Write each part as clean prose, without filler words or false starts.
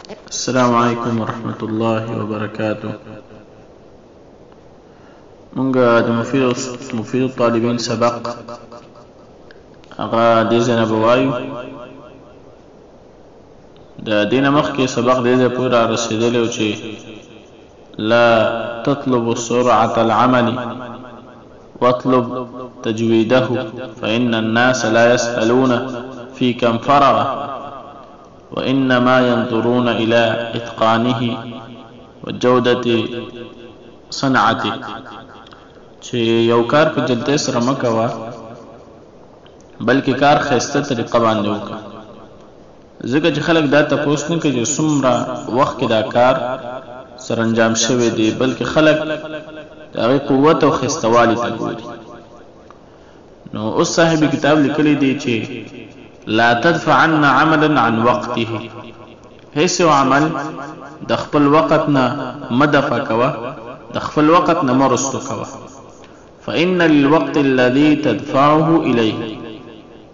السلام علیکم ورحمة الله وبرکاته. مونږ د مفید الطالبین سبق هغه دې ځای نه به وایو. د دې نه مخکې سبق دې ځای پورې را رسېدلی و چې لا تطلب سرعة العمل واطلب تجويده فإن الناس لا يسألون في كم فرغ وإنما ينظرون إلى إتقانه وجودة صنعته. چې یو کار په جلدۍ سره مه کوه، بلکې کار ښایسته طریقه باندې وکړه، ځکه چې خلک دا تپوس نه کوي چې څومره وخت کې دا کار سرانجام شوی دی، بلکې خلک د هغې قوت او ښایستهوالي ته ګوري. نو اوس صاحب کتاب لیکلی دی چې لا تدفعن عملا عن وقته، هیڅ یو عمل د خپل وخت نه مه دفع کوه، د خپل وخت نه مه رستو کوه. فإن للوقت الذي تدفعه إليه،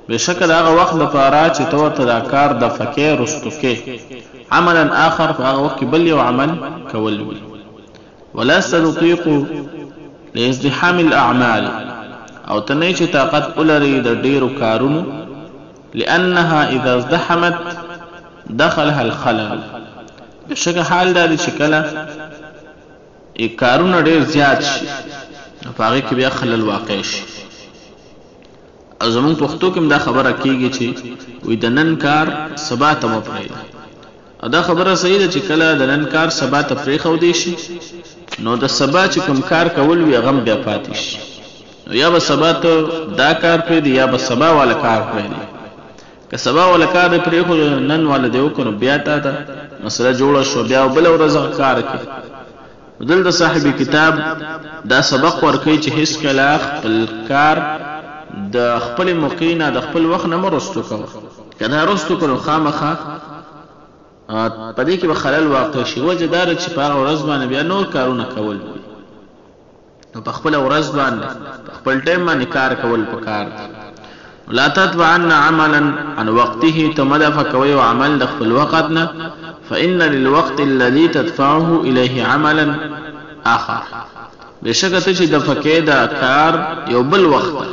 بېشکه د هغه وخت لپاره چې ته ورته دا کار دفع کې، رستو کې، عملا آخر، په هغه وخت کې بل یو عمل کول وي. ولست تطیق لازدحام الاعمال، او ته نه چې طاقت ولري د ډیرو کارونو، لأنها اذا ازدحمت دخلها الخلل. بېشکه حال دا دی چې کله کارونه ډیر زیات شي نو په هغې کې بیا خلل واقع شي. او زمونږ پښتو کې هم دا خبره کیږي چې وایي د نن کار سبا ته مه پرېږده. او دا خبره صحیح ده چې کله د نن کار سبا ته پرېښودی شي نو د سبا چې کوم کار کول وي هغه هم بیا پاتې شي. نو یا به سبا ته دا کار پرېږدي یا به سبا والا کار پرېږدي. که سبا والا کار دې پرېښود نن والا دې وکړو نو بیا تا ته مسله جوړه شوه، بیا بله ورځ هغه کار کوي. دلته صاحب کتاب دا سبق ورکوي چې هیڅکله خپل کار د خپل موقع نه د خپل وخت نه مه رستو کوه. که دا رستو کړو خامخا په دې کې به خلل واقع شي. وجه دا ده چې په هغه ورځ باندې بیا نور کارونه کول وي، نو په خپله ورځ باندې په خپل ټایم باندې کار کول پکار دي. لا تتبعن عملا عن وقته، ته مه دفع کوه یو عمل د خپل وخت نه، فإن للوقت الذي تدفعه إليه عملا آخر. بېشکه ته چې دفع کوې دا کار یو بل وخت ته،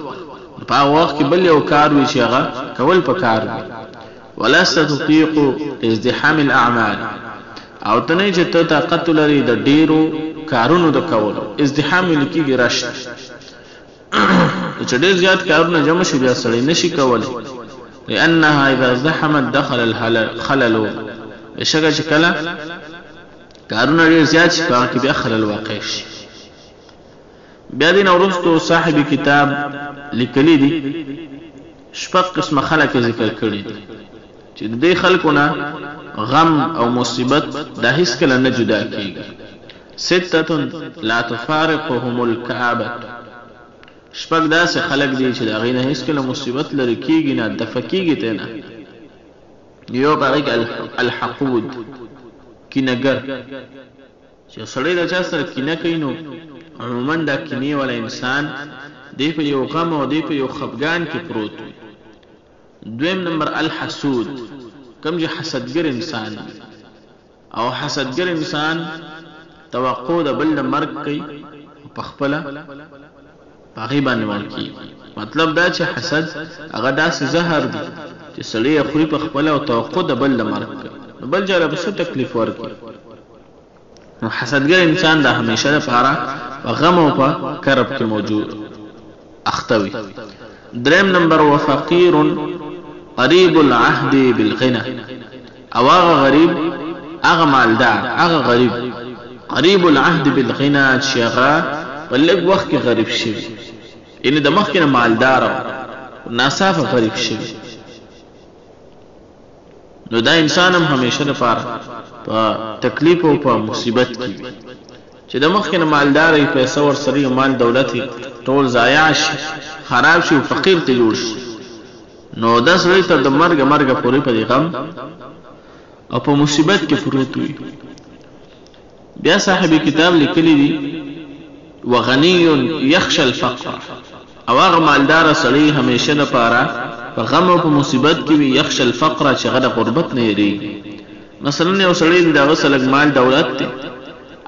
نو په هغه وخت کې بل یو کار وي چې هغه کول پکار وي. ولست تطیق ازدحام الاعمال، او ته نه چې ته طاقت ولرې د ډیرو کارونو د کولو. ازدحام ویل کېږي رش ته، چې ډېر زیات کارونه جمع شي بیا سړی نشي کولی. لأنها اذا ازدحمت دخل الخلل، بېشکه چې کله کارونه ډېر زیات شي په هغه کې بیا خلل واقع شي. بیا دې نه وروسته صاحب کتاب لیکلي دي شپږ قسمه خلک یې ذکر کړي دي چې د دې خلکو نه غم او مصیبت دا هیڅکله نه جدا کیږي. ستة لا تفارقهم الکآبة، شپږ داسې خلک دي چې د هغوی نه هیڅکله مصیبت لرې کیږي نه، دفع کیږي ترې نه. یو په هغې کې الحقود، کینهګر، چې یو سړی د چا سره کینه کوي نو عموما دا کینې والا انسان دی په یو غم او دی په یو خفګان کې پروت وي. دویم نمبر الحسود، کوم چې حسدګر انسان وي، او حسدګر انسان توقع د بل د مرګ کوي او په خپله په هغې باندې مړ کېږي. مطلب دا چې حسد هغه داسې زهر دی چې سړی یې خوري په خپله او توقع د بل د مرګ کوي، نو بل چا له به څه تکلیف ورکړي. نو حسدګر انسان د همیشه لپاره په غم او په کرب کې موجود اخته وي. دریم نمبر وفقیر قریب العهد بالغنى، او هغه غریب، هغه مالدار، هغه غریب قریب العهد بالغنى چې هغه په لږ وخت کې غریب شوي، یعنی د مخکې نه مالدار او ناڅاپه غریب شوي، نو دا انسان هم همیشه لپاره په تکلیف او په مصیبت کې وي. چې د مخکې نه مالدار وي، پیسه ورسره وي، مال دولت یې ټول ضایع شي، خراب شي او فقیر ته جوړ شي، نو دا سړی تر د مرګه مرګه پورې په دې غم او په مصیبت کې پروت وي. بیا صاحب کتاب لیکلی دی وغنی یخشى الفقر، او هغه مالدار سړی همیشه لپاره په غم او په مصیبت کې وي، یخشى الفقر، چې هغه د غربت نه یریږي. مثلا یو سړی دی، د هغه سره لږ مال دولت دی،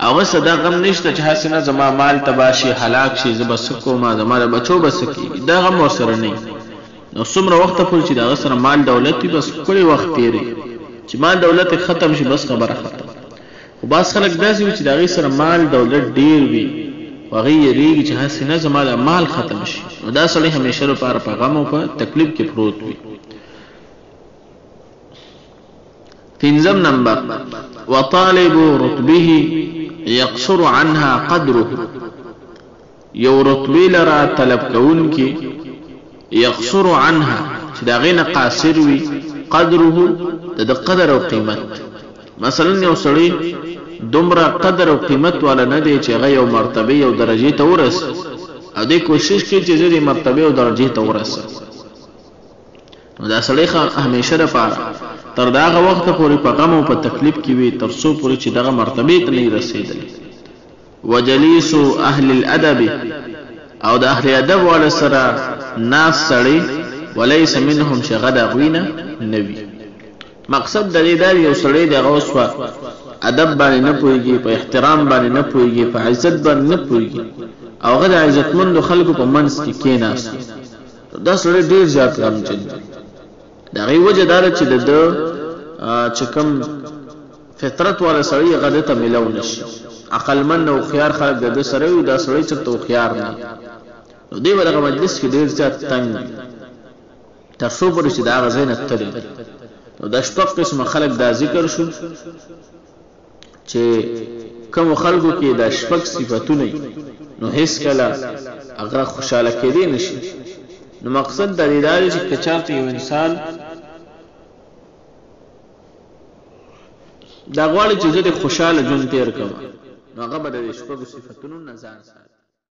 هغه څه دا غم نشته چې هسې نه زما مال تباه شي، هلاک شي، زه به څه کوم، زما د بچو به څه کېږي، دا غم ورسره نه وي. نو څومره وخته پورې چې د هغه سره مال دولت وي بس ښکلی وخت تېروي، چې مال دولت یې ختم شي بس خبره ختم. خو بعض خلک داسې وي چې د هغوی سره مال دولت ډېر وي، خو هغوی یریږي چې هسې نه زما دا مال ختم شي، نو دا سړی همیشه لپاره په غم او په تکلیف کې پروت وي. پنځم نمبر، وطالب رتبه يقصر عنها قدره، یو رتبې لره طلب کوونکي، یقصر عنها چې د هغې نه قاصر وي، قدره د ده قدر او قیمت. مثلا یو سړی دومره قدر او قیمت والا نه دی چې هغه یو مرتبې یو درجې ته ورسي، او دی کوشش کوي چې زه دې مرتبې او درجې ته ورسم، نو دا سړی همیشه لپاره تر د هغه وخته پورې په غم او په تکلیف کې وي تر څو پورې چې دغه مرتبې ته نه وي رسېدلی. وجلیس اهل الادب، او د اهل ادب والا سره ناست سړی، ولیس منهم چې هغه د هغوی نه نه وي. مقصد د دې دا دی، یو سړی دی هغه اوس په ادب باندې نه پوهېږي، په احترام باندې نه پوهېږي، په عزت باندې نه پوهېږي، او هغه د عزتمندو خلکو په منځ کې کېناست، دا سړی ډېر زیات غمجن دی. د هغې وجه دا ده چې د ده چې کوم فطرت والا سړی هغه ده ته ملو نه شي، عقلمند او هوښیار خلک د ده سره وي، دا سړی چېرته هوښیار نه وي، نو دی به دغه مجلس کې ډېر زیات تنګ وي تر څو پورې چې د هغه ځای نه تللی دی. نو دا شپږ قسمه خلک دا ذکر شو چې کومو خلکو کې دا شپږ صفتونه وي نو هېڅکله هغه خوشحاله کېدی نه شي. نو مقصد د دې دا دی چې که چېرته یو انسان دا غواړي چې زه د خوشحاله ژوند تېر کړم، نو هغه به د دې شپږو صفتونو نه ځان ساتي.